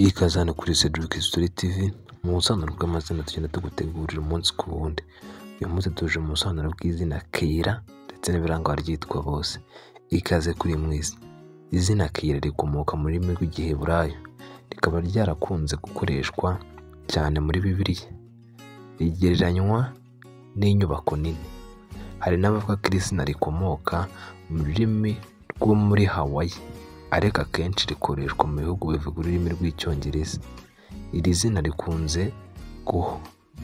Ikaze hano kuri Cedric Story TV mu busobanuro bw'amazina tugenda tugutegurira umunsi ku wundi. Uyu munsi tuje mu busobanuro bw'izina Keira ndetse n'ibiranga abaryitwa bose. Ikaze kuri mwese. Izina Keira rikomoka mu rurimi rw'Igiheburayo, rikaba ryarakunze gukoreshwa cyane muri Bibiliya. Rigereranywa n'inyubako nini. Hari n'abavuga ko iri zina rikomoka mu rurimi rwo muri Hawaii, ariko akenshi rikoreshwa mu bihugu bivuga ururimi rw'Icyongereza. Iri zina rikunze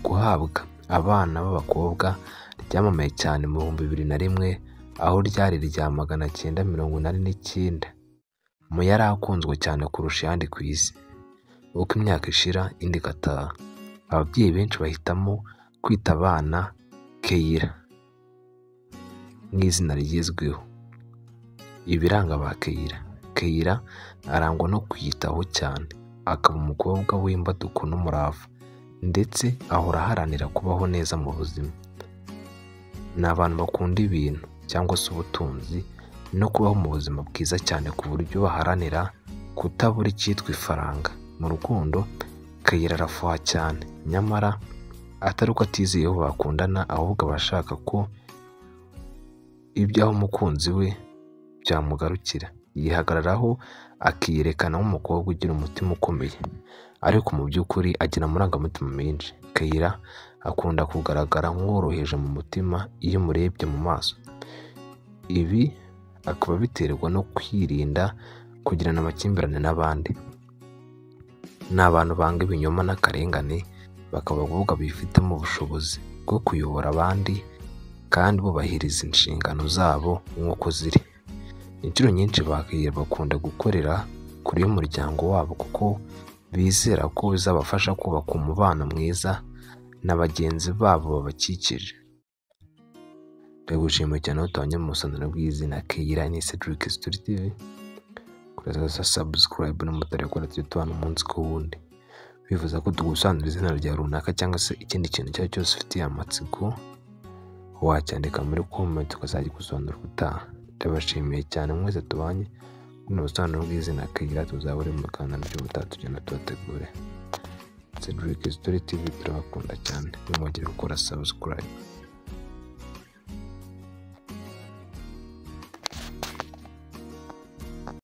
guhabwa abana b'abakobwa, ryamamaye cyane mu 2001, aho ryari irya 989 mu yari akunzwe cyane kurusha ayandi ku isi. Uko imyaka ishira indi igataha, ababyeyi benshi bahitamo kwita abana Keira nk'izina rigezweho. Ibiranga ba Keira: Keira arangwa no kwiyitaho cyane, akaba umukobwa w'imbaduko n'umurava, ndetse ahora aharanira kubaho neza mu buzima. Ni abantu bakunda ibintu cyangwa se ubutunzi no kubaho mu buzima bwiza cyane ku buryo baharanira kutabura icyitwa ifaranga. Mu rukundo, Keira arafuha cyane, nyamara atari uko atizeye uwo bakundana, ahubwo aba ashaka ko ibyaho umukunzi we byamugarukira. Yihagararaho akiyerekana nk'umukobwa ugira umutima ukomeye, ariko mu by'ukuri agira amarangamutima menshi. Keira akunda kugaragara nk'uworoheje mu mutima iyo umurebye mu maso. Ibi akaba abiterwa no kwirinda kugirana amakimbirane n'abandi. Ni abantu banga ibinyoma n'akarengane, bakaba abakobwa bifitemo ubushobozi bwo kuyobora abandi kandi bubahiriza inshingano zabo nk'uko ziri. Inshuro nyinshi ba Keira bakunda gukorera kure y'umuryango wabo kuko bizera ko bizabafasha kubaka umubano mwiza na bagenzi babo babakikije. Ndagushimiye cyane aho tubanye mu busobanuro bw'izina Keira. Ni Cedric Story TV. Kora subscribe n'umutarekora tujye tubana umunsi ku wundi. Wifuza ko tugusobanurira izina rya runaka cyangwa se ikindi kintu icyo ari cyo cyose ufitiye amatsiko, wacyandika muri comment tukazagigusobanurira ubutaha. Ndabashimiye cyane mwese tubanye buno busobanuro bw'izina Keira, tuzabure mu biganiro by'ubutaha tugenda tubategure. Cedric Story TV turabakunda cyane, ntimwibagirwe gukora subscribe.